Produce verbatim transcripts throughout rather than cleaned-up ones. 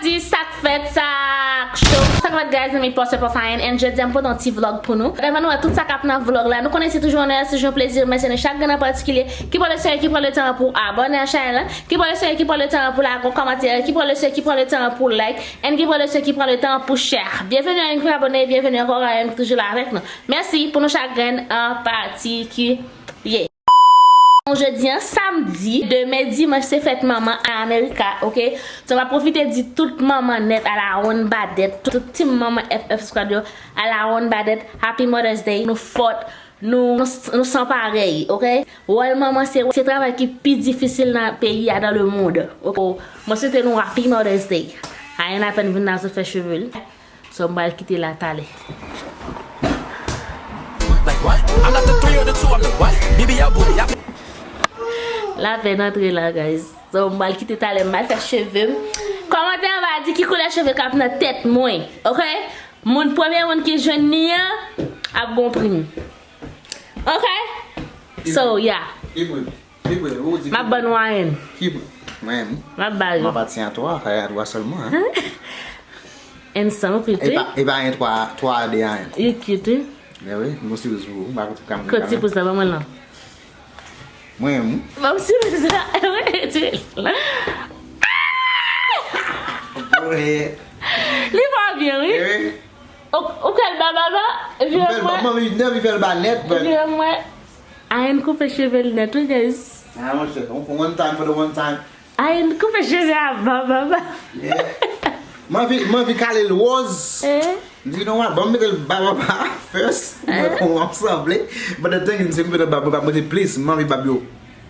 Di sa k fèt, sa k cho. Sa k fèt, guys, zanmi, pòsè pòs ayen, and jodi a m pote yon ti vlog pou nou. Devan nou wè tout sa k ap nan vlog la, nou konnen se toujou onè, se toujou yon plezi remèsye nou chak grenn an patikilye ki pran le soin, ki pran le tan pou abòne a chanèl la, ki pran le soin, ki pran le tan pou lage yon kòmantè, ki pran le soin, ki pran le tan pou like, and ki pran le soin, ki pran le tan pou share. Byenveni a yon ki abòne, byenveni ankò a yon ki toujou la avèk nou. Mèsi pou nou chak grenn an patikilye. Jodi an samdi, demen dimanch se fèt manman an Amerika, oke? So m ap pwofite di tout manman nèt a la wonn badèt, tout team manman F F Squad yo a la wonn badèt, Happy Mother's Day. Nou fòt, nou, nou, nou san parèy, oke? Wòl manman se, se travay ki pi difisil nan peyi a, dans le monde, oke? Mwen swete nou Happy Mother's Day. Ayen apèn vin la sot fè cheve l. So m pral kite la talè. Like what? I'm not the three or the two, I'm the what? B B L booty, I L apèn antre la, guys. So m pral kite talè, m pral fè cheve m. Kòmantè anba a di ki koulè cheve k ap nan tèt mwen, oke? Moun, premye moun ki jwenn li an ap gon prim. Oke? So, yeah. Ki prim? M ap ban nou ayen. Ki prim? Mwen menm. M ap ba yo. M ap pati an twa, fè a twa sèlman, hein. Enn san, ou cute, wi. E pa, e pa ayen twa, twa de ayen. You cute, wi. Men wi, m gon sipriz pou ou. M pa konn ti pouz la, ban mwen lan. Mwen menm. Ban m sipriz la. Wi, ti la. Go ahead. Li pa byen, wi. Ou, ou kè l ba baba, vire mwen. Manmi, non, li fè l ba nèt, but vire mwen. Ayen koupe cheve l nèt, wi, guys. Ah, monchè, on, one time for the one time. Ayen koupe cheve a ba baba. Yeah. M anvi, m anvi kale l wòz. Eh? M di, you know what? Ban m mete l ba baba first. Eh? Mwen konn w ap sanble. But the thing is, se koupe l ba baba, mwen te plis, m anvi bab yo.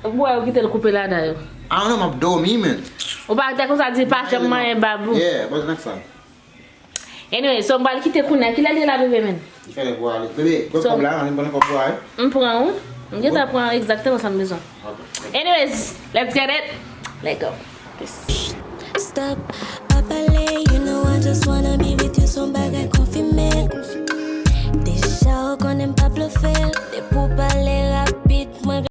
Bwè, ou kite l koupe ladan yo. I don't know, m ap dòmi, man. Ou pa te konsa di pa janm manyen bab ou. Yeah, but next time. Anyway, so m pral kite kounye a. Kilè li ye la, bebe, men? Li fè lè pou ale. Bebe, pran kòb la, ann pran kòb pou ale. M pran, wi. M gentan pran egzakteman sa m bezwen. Ok. Anyways, let's get it. Let go. Peace. Stop, pa pale, you know I just wanna be with you, son bagay konfime. Deja ou konnen m p ap blofe, depi w pale rapid, mwen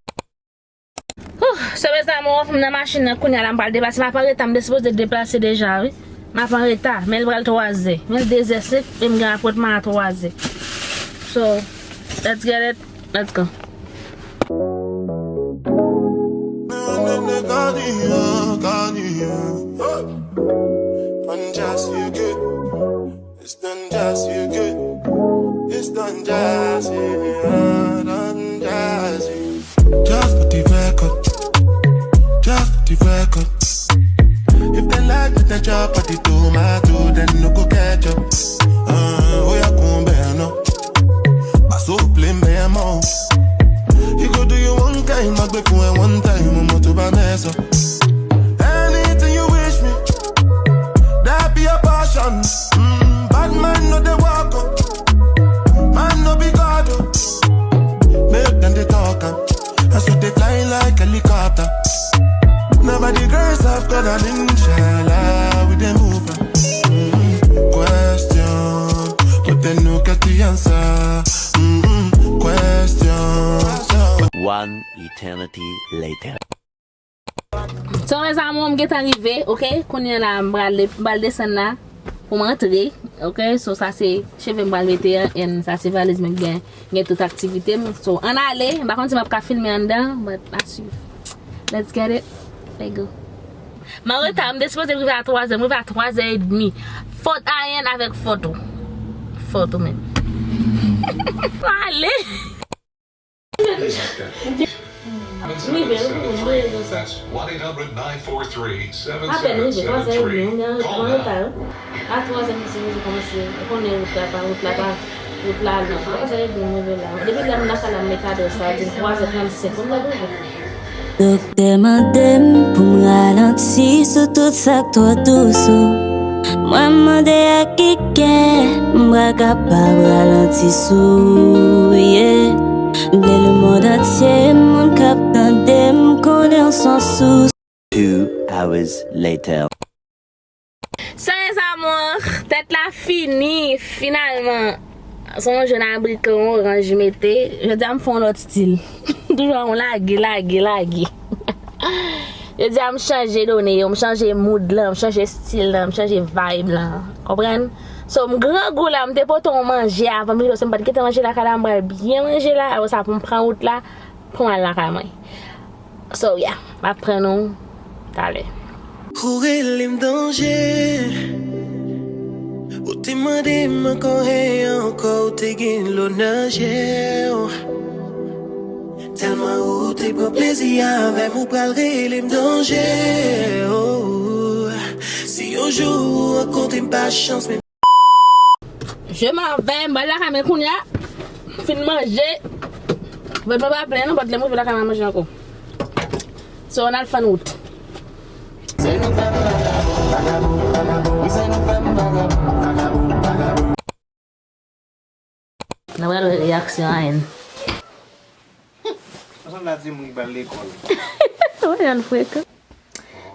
Huh, so mes amours, m nan machin nan kounye a la, m pral deplase. M ap an reta, m te sipoze deplase deja, wi. M ap an reta, men l pral twa zè. Men l de zè senk, e m gen apwentman a twa zè. So, let's get it. Let's go. It's done just you good. It's done just you, yeah, done just you. Just for the record, just for the record. If they like me, then chop at the tomato, then no go catch up. Ah, oh yeah, come bear no. Paso play me mo. You go do you one kind, my baby, for one time, I'm to buy mess up. Anything you wish me, that be a passion. Mm, bad man no dey walk up. Man no be God, oh. Make dem dey talk am. I saw they fly like helicopter. Nobody grace of God and inshallah we dey move am. Mm, question, but dem no get the answer. Mm, question. One eternity later. So, mes amours, m gentan rive, oke? Kounye a la, m pral de-, m pral desann la pou m antre, oke? So, sa se cheve m pral mete an, and sa se valiz mwen ki gen, gen tout aktivite m. So, ann ale, m pa konn si m ap ka filme anndan, but a swiv. Let's get it. Let's go. M an reta, m te sipoze rive a twa zè, m rive a twa zè edmi. Fòt Ayen avèk fòt ou. Fòt ou menm. M ale. Apèn rive, twa zè edmi, m gen an reta, wi. A twa zè m te sipoze kòmanse, ou konnen wout la pa, wout la pa, wout la long. Twa zè edmi m rive la. Depi lè m nan kay la, m met adrès la, di m twa zè trannsenk, m t ap rive. Doktè mande m pou m ralanti sou tout sa k twò dous, oh. Mwen mande a ki kè m pral kapab ralanti sou, yeah. M vle lemonn antye, moun k ap tande m konnen w s on sous. Two hours later. So, mes amours, tèt la fini, finalman. Se yon jèn abrikò, yon oranj mete. Jodi a m fè yon lòt stil. Toujou yon lage, lage, lage. Jodi a m chanje done yo, m chanje mood lan, m chanje stil lan, m chanje vibe lan. Konprann? So, m grangou la, m te pote yon manje avan m vini, paske m pa t gentan manje lakay la, m pral byen manje la, apre sa pou m pran wout la, pou m al lakay mwen. So, yeah, m ap pran nou talè. Ou rele m danje. Ou te mande m ankò e ankò, ou te gen dlo nan je w. Tèlman ou te pran plezi avè m, ou pral rele m danje. Oh. Si yon jou ou rankontre m pa chans, men Je m'en vais, m pral lakay mwen kounye a. M fin manje. Vant mwen pa plen non, but lè m rive lakay mwen manje ankò. So, n al fann wout. Nou pral wè reyaksyon Ayen. Ansanm la di moun ki pral lekòl. Wè jan l frekan.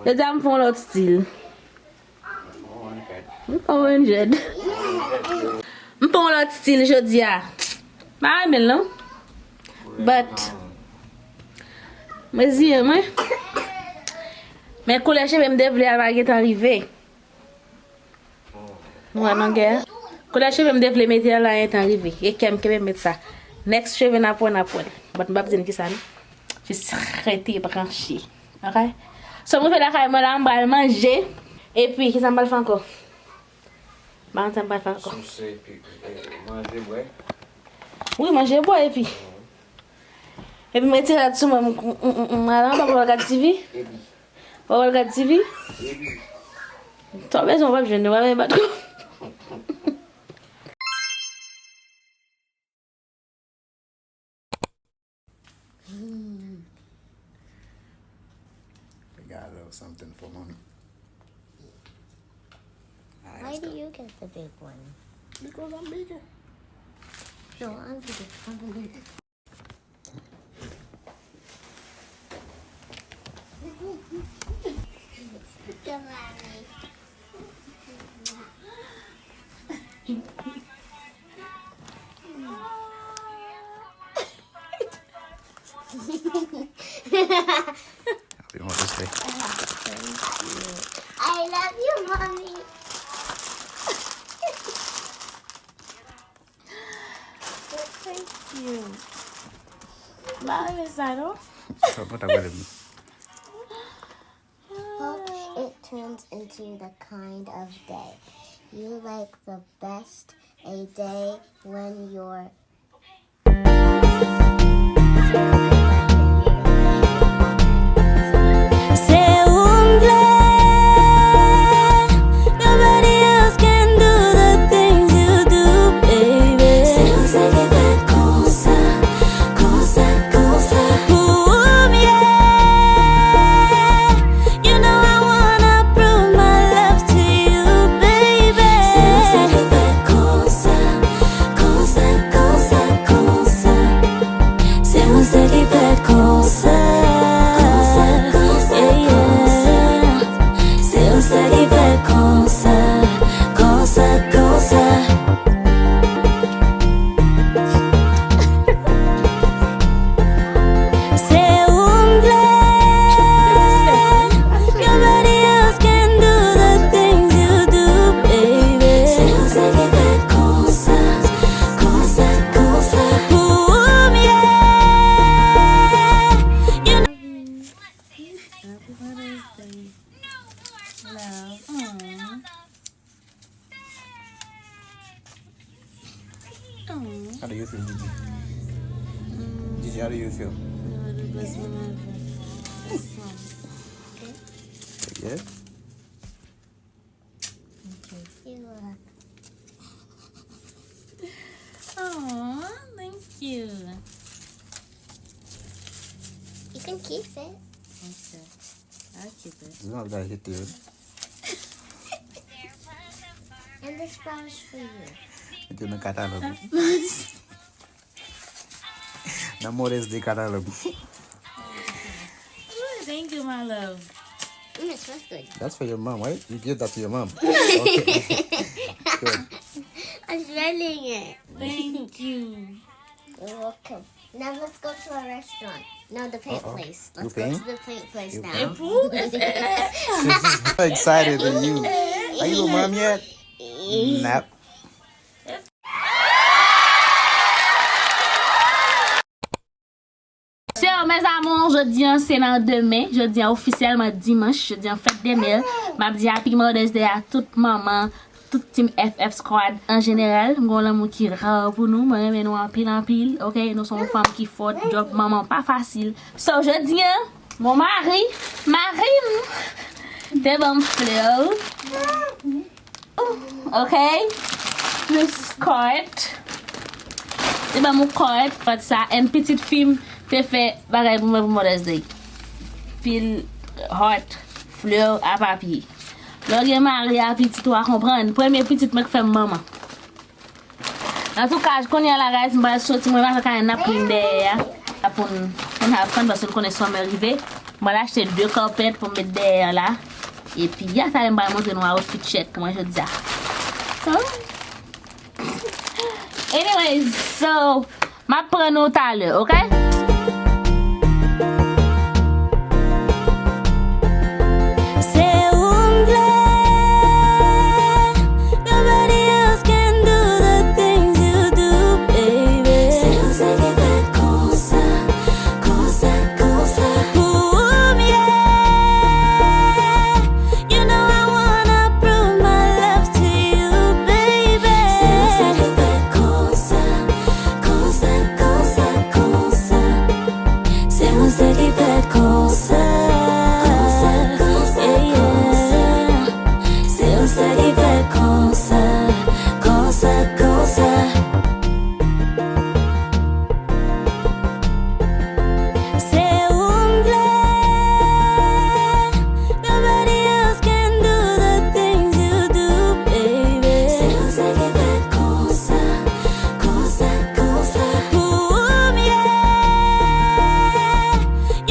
Jodi a m fè yon lòt stil. M fè yon dread. M fè yon lòt stil jodi a. M pa renmen l non. But, m reziyen mwen. Men koulè cheve m te vle a pa gentan rive. Nou wè longè a? Koulè cheve m te vle mete a la gentan rive. E kè m kenbe m met sa. Next cheve n ap wè, n ap wè. But m p ap di n kisa non. Jis rete branche. Ok? So, m rive lakay mwen la, m pral manje. Epi, kisa m pral fè ankò? M pa konn sa m pral fè ankò. Souse epi, eh, manje, bwè. Wi, manje, bwè, epi. Epi m retire rad sou mwen, m, m, m, m, m al anba pou m al gad T V. Epi. Ou al gad T V? Epi. Sa w bezwen, w p ap jwenn, w p ap jwenn patwon. We got a little something for mommy. Why do you get the big one? Because I'm bigger. No, I'm bigger. I'm bigger. Happy Mother's Day. I love you, Mommy. Thank you. Mami, sa non? Sa pa ta pale m. Hope it turns into the kind of day you like the best, a day when you're Se ou m vle. Nobody else can do the things you do, baby. Se ou se ki fè konsa, konsa, konsa. Pou ou m ye. You know I wanna prove my love to you, baby. Se ou se ki fè konsa, konsa, konsa, konsa. Se ou se ki fè konsa. Konsa, konsa, yeah, konsa. Se ou se ki fè konsa. Konsa, konsa. Se ou m vle. Nobody else can do the things you do, baby. Se ou se ki fè konsa, konsa, konsa. Pou ou m ye. You know. Happy Mother's Day. Love. Aw. Aw. How do you feel, Gigi? Mm. Gigi, how do you feel? You are the best one ever. Yes, ma'am. Yeah? Okay. You're welcome. Aw, thank you. You can keep it. Okay. I'll keep it. It's not that hit you. And this flowers for you. Mete nan katalòg. Nan Mother's Day katalòg. Ooh, thank you, my love. Mm, it smells good. That's for your mom, right? You gave that to your mom. Okay. Good. I'm smelling it. Thank you. You're welcome. Now let's go to a restaurant. No, the paint place. You Let's go paint? To the paint place You now. paint? Pou? Excited than you. Are you a mom yet? Nope. So, mes amours, jodi an se nan demen. Jodi an ofisyèlman dimanch. Jodi an fèt de mè. M ap di Happy Mother's Day a tout manman, tout Team F F Squad an jeneral. M gon lanmou ki ra pou nou. Mwen renmen nou anpil, anpil. Ok, nou se yon fanm ki fòt. Djòb manman pa fasil. So, jodi an, mon mari, mari m, te ban m flè. Ok? Plus kart. Li ban m yon kart, kart sa. And pitit fi m te fè bagay pou mwen pou Mother's Day. Pil heart, flè a papye. Lè w gen mari a pitit ou a konprann. Premye pitit mwen k fè m manman. Antouka, kounye a la, guys, m pral soti, mwen avèk Ayen n ap clean dèyè a. Pou n, pou n have fun, paske n konnen summer rive. M pral achte de kapèt pou m met dèyè a la. Epi, ya, talè m pral montre nou outfit check mwen jodi a. So, anyways, so, m ap pran nou talè, ok? Se ou m vle. Nobody else can do the things you do, baby. Se ou sèl ki fè konsa, konsa, konsa. Pou ou m ye. You know I wanna prove my love to you, baby. Se ou sèl ki fè konsa, konsa, konsa, konsa. Se ou sèl ki fè konsa. Konsa, konsa, konsa. Se ou sèl ki fè konsa. Konsa, konsa. Se ou m vle. Nobody else can do the things you do, baby. Se ou sèl ki fè konsa, konsa, konsa. Pou ou m ye.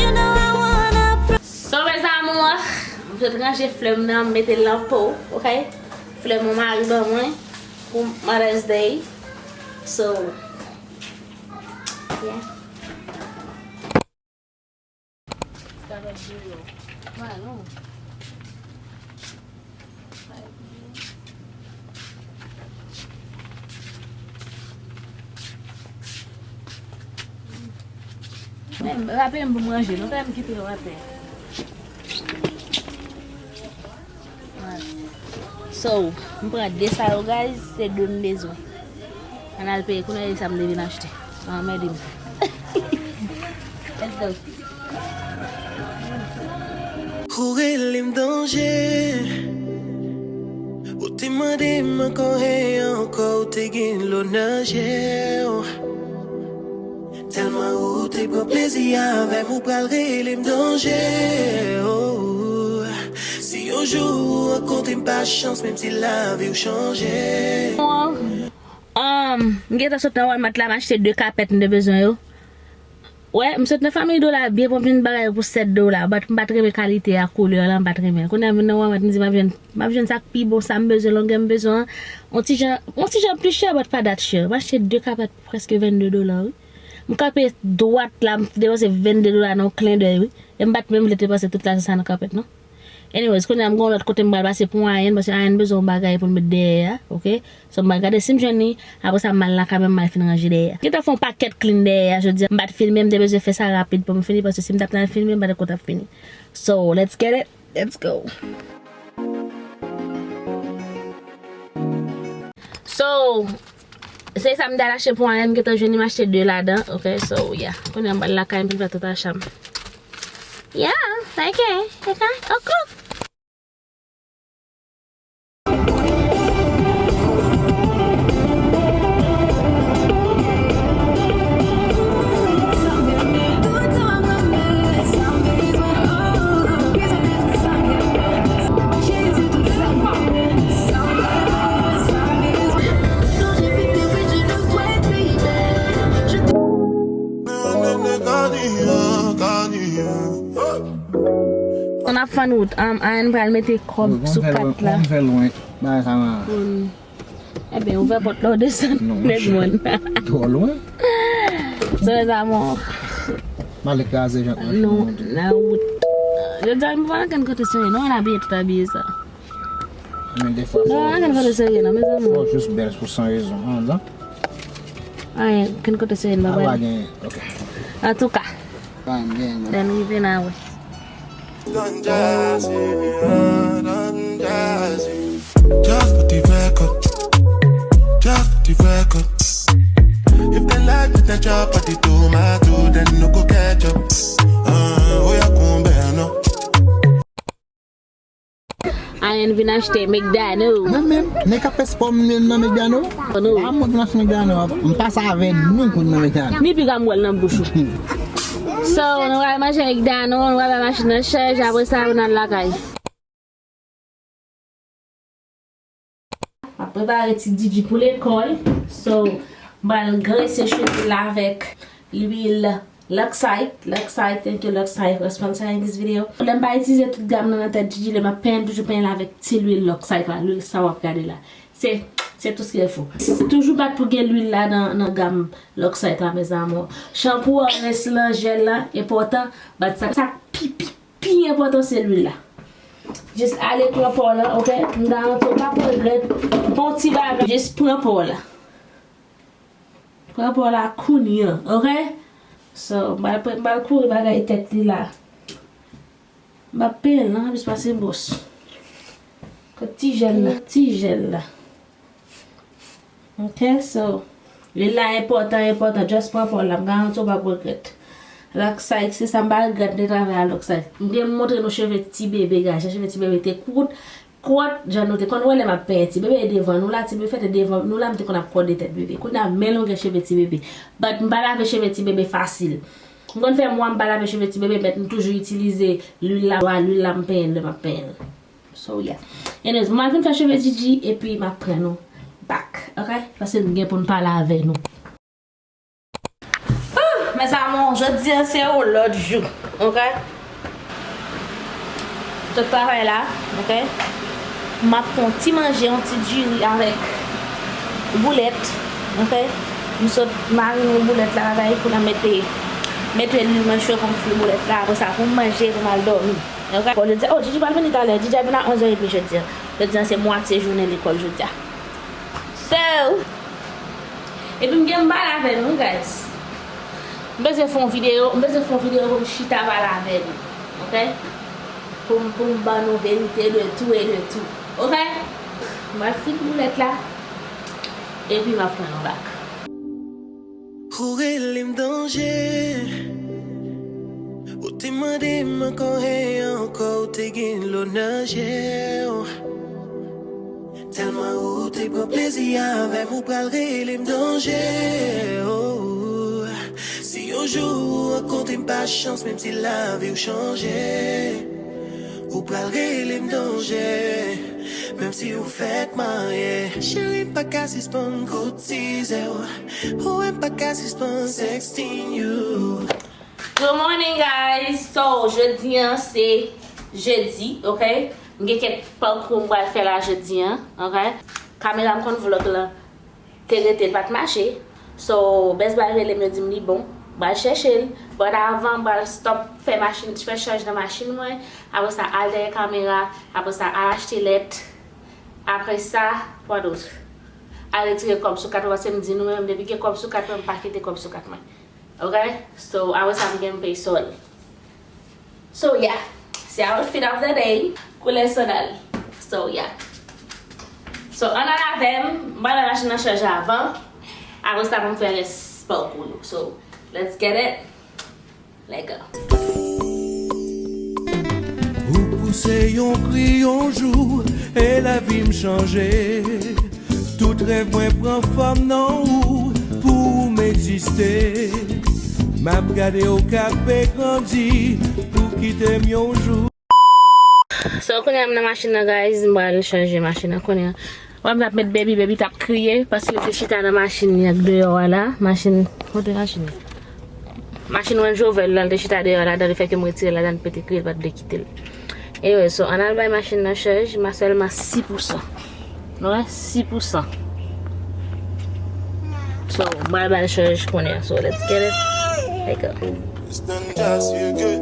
You know I wanna So, mes amours, m sot ranje flè m nan, m mete l nan po, ok? Flè mon mari ban mwen pou Mother's Day. So, yeah. Men, raple m pou m ranje, nou fè m kite yo atè. So, m pran de sa yo, guys, se de m bezwen. Ann al peye, kounye a sa m te vin achte. Pa anmède m. Let's go. Ou rele m danje. Ou te mande m ankò e ankò, ou te gen dlo nan je w. Tèlman ou te pran plezi avè m, ou pral rele m danje. Oh. Si yon jou ou rankontre m pa chans, menm si lavi w chanje. Um, m gentan sot nan Walmart la, m achte de kapèt m te bezwen yo. Wè, m sot nan Family Dollar, byen bon, m jwenn bagay pou sèt dola, but m pa t renmen kalite a, koulè la, m pa t renmen l. Kounye a m vin nan Walmart, m di m ap jwenn, m ap jwenn sa k pi bon, sa m bezwen, longè m bezwen an. On ti jan, on ti jan pli chè, but pa dat chè. M achte de kapèt pou prèske vennde dola, wi. M kanpe dwat la, m depanse vennde dola nan yon klendèy, wi. E m pa t menm vle depanse tout lajan sa nan kapèt, non. Anyways, kounye a m gen yon lòt kote m pral pase pou Ayen, paske Ayen bezwen yon bagay pou l met dèyè a, ok? So, m pral gade si m jwenn li, apre sa, m al lakay mwen, m al fin ranje dèyè a. Gentan fè yon pakèt clean dèyè a jodi a. M pa t filme, m te bezwen fè sa rapid pou m fini, paske si m t ap nan filme, m pa t ko t ap fini. So, let's get it, let's go. So, se sa m t al achte pou Ayen, m gentan jwenn li, m achte de ladan, ok? So, yeah. Kounye a m pral lakay, m fin fè tout achat m. Yeah, ok, ok, ok. On ap fann wout, um, Ayen pral mete kòb sou kat la. Ou fè lwen, bagay sa nan. Ebyen, ouvè pòt la, ou desann, nèg mòn. Twò lwen. So, mes amours. M al kraze jant mwen. Nou nan wout. Jodi a, nou pa nan kenn kote serye. Nou ann abiye tout abiye sa. Men defwa. Nou pa nan kenn kote serye, non, mes amours. Fò jis bèl pou san rezon. An, non? Anyen, kenn kote serye, nou pa pral. Pa gen, ok. Antouka. Pa gen, non. Lè n rive, n a wè. Just put the record. Just put the record. If they like it, then chop at the tomato, then no go catch up. Ah, oh yeah, come bear, no. Anyen vin achte McDonald. Mwen menm, nèg k ap fè spò m nan McDonald. Oh, no. La, mwen vin achte McDonald, m pase avè nou pou nan McDonald. Ni piga m wè l nan bouch ou. So, nou pral manje McDonald, nou pral bay machin nan chaj, apre sa, nou al lakay. M ap prepare ti Didi pou lekòl. So, m pral grese cheve l avèk lwil Luxite. Luxite, thank you Luxite for sponsoring this video. Lè m pa itilize tout gam nan nan tèt Didi, lè m ap penyen, m toujou penyen l avèk ti lwil Luxite la, lwil sa w ap gade la. Se, c'est tout ce qu'il faut. Toujou bat pou gen lwil la nan, nan gam Luxite la, mes amours. Chanpou an, rens lan, jèl la, enpòtan, bat sa, sa pi, pi, pi enpòtan se lwil la. Jis ale pran pa w la, ok? M garanti w p ap regrèt. Bon ti bagay, jis pran pa w la. Pran pa w la kounye a, ok? So, m pral pre-, m pral kouri bagay tèt li la. M ap penyen l non, plis pase bwòs. Kot ti jèl la, ti jèl la. Ok, so, lwil la enpòtan, enpòtan. Just pran pa w la, m garanti w p ap regrèt. Luxite, se sa, m pa regrèt de travay a Luxite. M byen montre nou cheve ti bebe, guys. Jan cheve ti bebe te kout, kwòt, jan nou te konn wè lè m ap penyen ti bebe devan nou la, ti bebe fè te devan nou la, m te konn ap kòde tèt bebe. Kounye a, men longè cheve ti bebe. But m pa lave cheve ti bebe fasil. M konn fè mwa m pa lave cheve ti bebe, but m toujou itilize lwil la, lwil la m penyen lè m ap penyen l. So, yeah. Anyways, m al vin fè cheve Didi, epi m ap pran nou back, ok? Paske m gen pou m pale avè nou. Whew, mes amours, jodi a se yon lòt jou, ok? Sot travay la, ok? M ap fè yon ti manje, yon ti diri avèk boulèt, ok? M sot marine yon boulèt la, bagay, pou n mete, mete lwil mwen chwe pou m fri boulèt la, apre sa, pou m manje, pou m al dòmi, ok? Bon, jodi a, oh, Didi pral vini talè, Didi ap vin a onzè edmi jodi a. Jodi a, se mwatye jounen lekòl jodi a. So, epi m gen m pale avè nou, guys. M bezwen fè yon videyo, m bezwen fè yon videyo pou m chita pale avè nou. Ok? Pou m, pou m ban nou verite de tout et de tout. Ok? M ap fin boulèt la. Epi m ap pran nou back. Ou rele m danje. Ou te mande m ankò e ankò, ou te gen dlo nan je w. Tèlman ou te pran plezi avè m, ou pral rele m danje. Oh. Si yon jou ou rankontre m pa chans, menm si lavi w chanje, ou pral rele m danje. Menm si ou fèk marye, cheri, m pa ka sispann koutize w. Ou wè m pa ka sispann sexting you. Good morning, guys. So, jodi an se jedi, ok? M gen kèk pakou m pral fè la jodi an, ok? Kamera m konn vlog lan te rete, l pa t mache. So, Best Buy rele m, yo di m li bon. M pral chèche l. But avan, m pral stop fè machin, fè chaj nan machin mwen. Apre sa, al dèyè kamera. Apre sa, al achte lèt. Apre sa, kwa dot? Al retire kòb sou kat mwen, paske m di nou menm, depi gen kòb sou kat mwen, m pa kite kòb sou kat mwen. Ok? So, apre sa, m gen m peye sòl. So, yeah. Se outfit of the day. Koulè sandal. So, yeah. So, ann al avè m. M pral bay machin nan chanje avan. Apre sa, pou m fè rès pakou yo. So, let's get it. Let go. Ou pouse yon kri yon jou, e lavi m chanje. Tout rèv mwen pran fòm nan ou, pou m egziste. M ap gade w kape grandi, pou kite m yon jou. So, kounye a m nan machin nan, guys, m pral chanje machin nan kounye a. Wè m t ap met baby, baby t ap kriye, paske l te chita nan machin li ak deyò a la. Machin, kote machin li? Machin Range Rover la, l te chita deyò ladan, li fè ke m retire l ladan, l pete kriye, l pa t vle kite l. Anyway, so, ann al bay machin nan chaj, m a sèlman sis pousan. Nou wè, sis pousan. So, m pral ba l chanj kounye a. So, let's get it. Let's go. It's done just you good.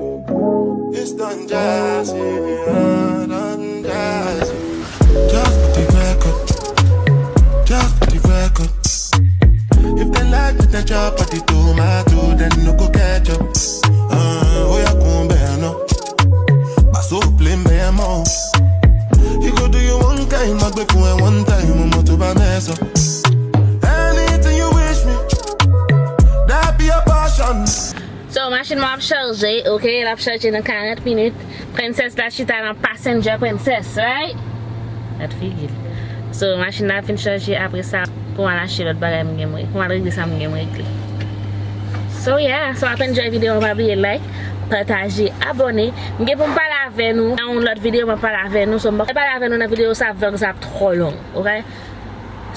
It's done just you, done just you. Just for the record. Just for the record. If they like what they chop, but they do my do, then no go catch up. Uh, oh, yeah, come bear, no. Paso plin men mò. You go do you one time, ma gbe fun e one time, mo mo to ba mess up. Anything you wish me, that be a passion. So, machin mwen ap chaje, ok? L ap chaje nan karant minit. Princess la chita nan passenger princess, right? Gad figi l. So, machin la fin chaje, apre sa, pou m al achte lòt bagay m gen mwen, pou m al regle sa m gen mwen regle. So, yeah, so ap enjoy videyo an, pa bliye like, pataje, abòne. M gen pou m pale avè nou nan yon lòt videyo, m ap pale avè nou. So, m pa pale avè nou nan videyo sa, vlog sa ap twò long, ok?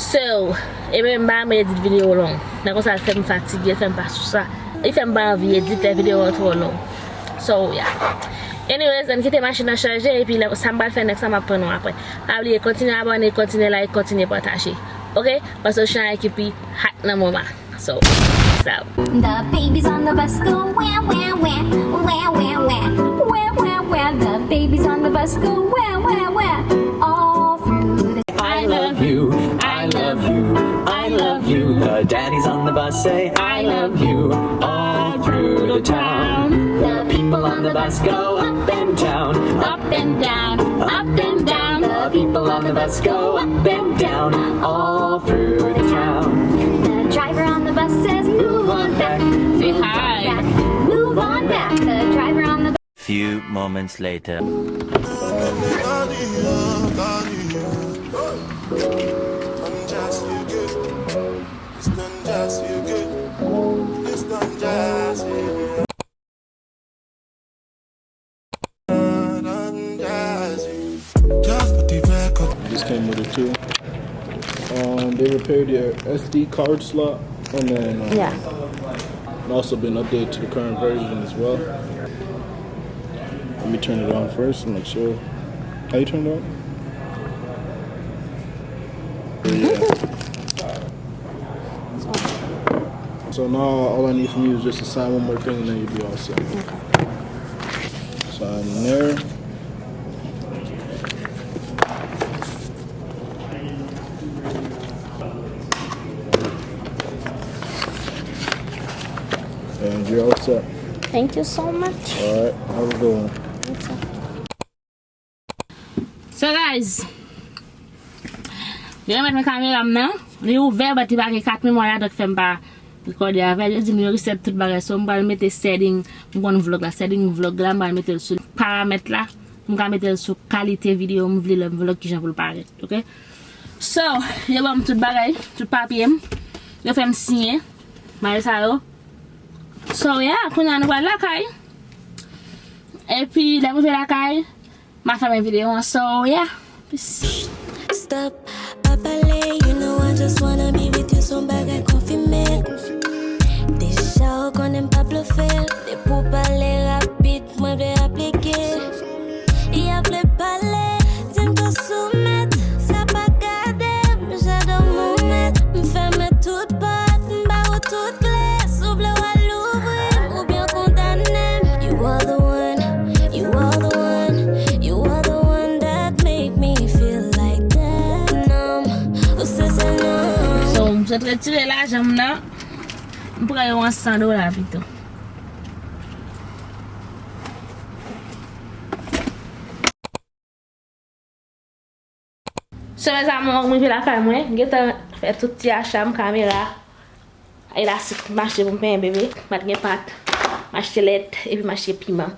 So, e menm ba m edit videyo long. Nan konsa l fè m fatige, l fè m pa sou sa. Li fè m pa anvi edit lè videyo an twò long. So, yeah. Anyways, ann kite machin nan chaje, epi lè sa m pral fè nèks la, m ap pran nou apre. Pa bliye kontinye abòne, kontinye like, kontinye pataje. Ok? Paske se yon ekip ki hot nan moman. So, peace out. The babies on the bus go wah, wah, wah, wah, wah, wah, wah, wah, wah. The babies on the bus go wah, wah, wah, all through the I love you, I love you, I love you. The daddies on the bus say, I love you, all through the town. The people on the bus go up and down, up and down, up and down. The people on the bus go up and down, all through the town. The driver on the bus says, move on back, say hi, move on back. The driver on the Few moments later. This came with it too. Um, they repaired your S D card slot, and then um, yeah, and also been updated to the current version as well. Let me turn it on first and make sure. How you turn it on? Yeah. So now all I need from you is just to sign one more thing and then you'll be all set. Okay. Sign there. And you're all set. Thank you so much. All right, have a good one. So guys, li remèt mwen kamera m nan, li ouvè, but li pa gen kat memwa ladan k fè m pa rekòde avè l. Yo di m yo reset tout bagay, so m pral mete setting, m konn vlog la, setting vlog la, m pral mete l sou paramèt la, m ka mete l sou kalite videyo m vle lè m vlog kijan pou l parèt, ok? So, yo ban m tout bagay, tout papye m, yo fè m siyen, bagay sa yo. So, yeah, kounye a nou pral lakay. Epi, lè m rive lakay, m a fèmen videyo an, so yeah. Peace. Stop, pa pale, you know I just wanna be with you, son bagay konfime. Deja ou konnen m pa blofe, depi w pale rapid, mwen vle aplike. Y ap vle pale, di m tou soumèt, sa pa gade m, j'adore moment. M fèmen tout pòt, m ba ou tout kle, si w vle w al louvri m, oubyen kondane m. You are the one, you are the one, you are the one that make me feel like that. Non, ou se sèl non. So, m sot retire lajan m nan, m pran yo an san dola pito. So, mes amours, m rive lakay mwen, m gentan fè tout ti acha m, kamera, elastik, m achte pou m penyen bebe, m pa t gen pat, m achte lèt, epi m achte piman.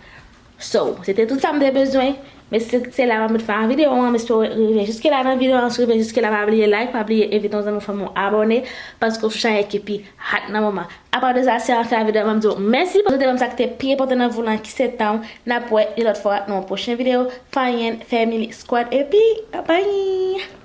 So, se te tout sa m te bezwen, men se, se la m ap met fen a videyo an, m espere w rive jiske la nan videyo an, si w rive jiske la, pa bliye like, pa bliye envite yon zanmi w, fanmi w abòne, paske w sou chanèl ki pi hot nan moman. Apa de sa, se an fen a videyo a, m ap di w mèsi paske w te ban m sa ki te pi enpòtan nan vi w lan, ki se tan w. N ap wè yon lòt fwa nan yon pwochen videyo. Fayen Family Squad, epi, bye bye!